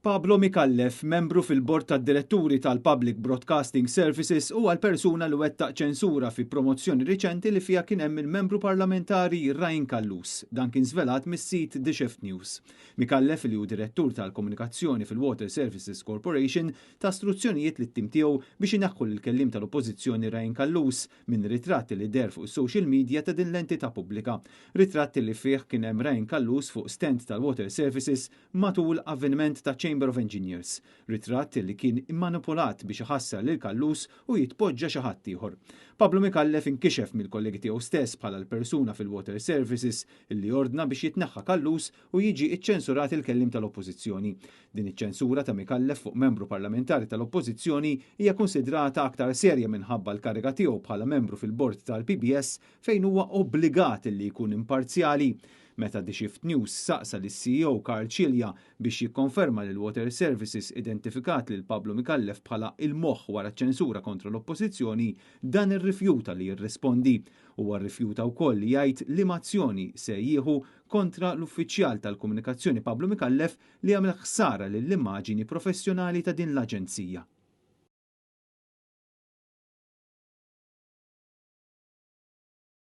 Pablo Micallef, membru fil-Bord tad-Diretturi tal-Public Broadcasting Services, huwa l-persuna li wettaq ċensura fi promozzjoni riċenti li fiha kien hemm il-Membru Parlamentari Ryan Callus. Dan kien żvelat mis-sit The Shift News. Micallef, li hu Direttur tal-Komunikazzjoni fil-Water Services Corporation, ta struzzjonijiet lit-tim tiegħu biex ineħħu lill-Kelliem tal-Oppożizzjoni Ryan Callus minn ritratt li deher fuq is-social media ta' din l-entità pubblika. Ritratt li fih kien hemm Ryan Callus fuq stand tal-Water Services matul avveniment ta' Chamber of Engineers, ritratt li kien immanipulat biex iħassar lil Callus u jitpoġġa xi ħadd ieħor. Pablo Micallef inkixef mill-kollegi tiegħu stess bħala l-persuna fil-Water Services li ordna biex jitneħħa Callus u jiġi iċċensurat il-kelliem tal-Oppożizzjoni. Din iċ-ċensura ta' Micallef fuq membru parlamentari tal-Oppożizzjoni hija kunsidrata aktar serja minħabba l-kariga tiegħu bħala membru fil-bord tal-PBS fejn huwa obbligat li jkun imparzjali. Meta The Shift News saqsa lis-CEO Karl Cilia biex jikkonferma li l-Water Services identifikat lil Pablo Micallef bħala il-moħħ wara ċensura kontra l-Oppożizzjoni, dan irrifjuta li jirrispondi. Huwa rrifjuta wkoll li jgħid liema azzjoni se jieħu kontra l-uffiċjal tal-komunikazzjoni Pablo Micallef li għamel ħsara lill-immaġini professjonali ta' din l-aġenzija.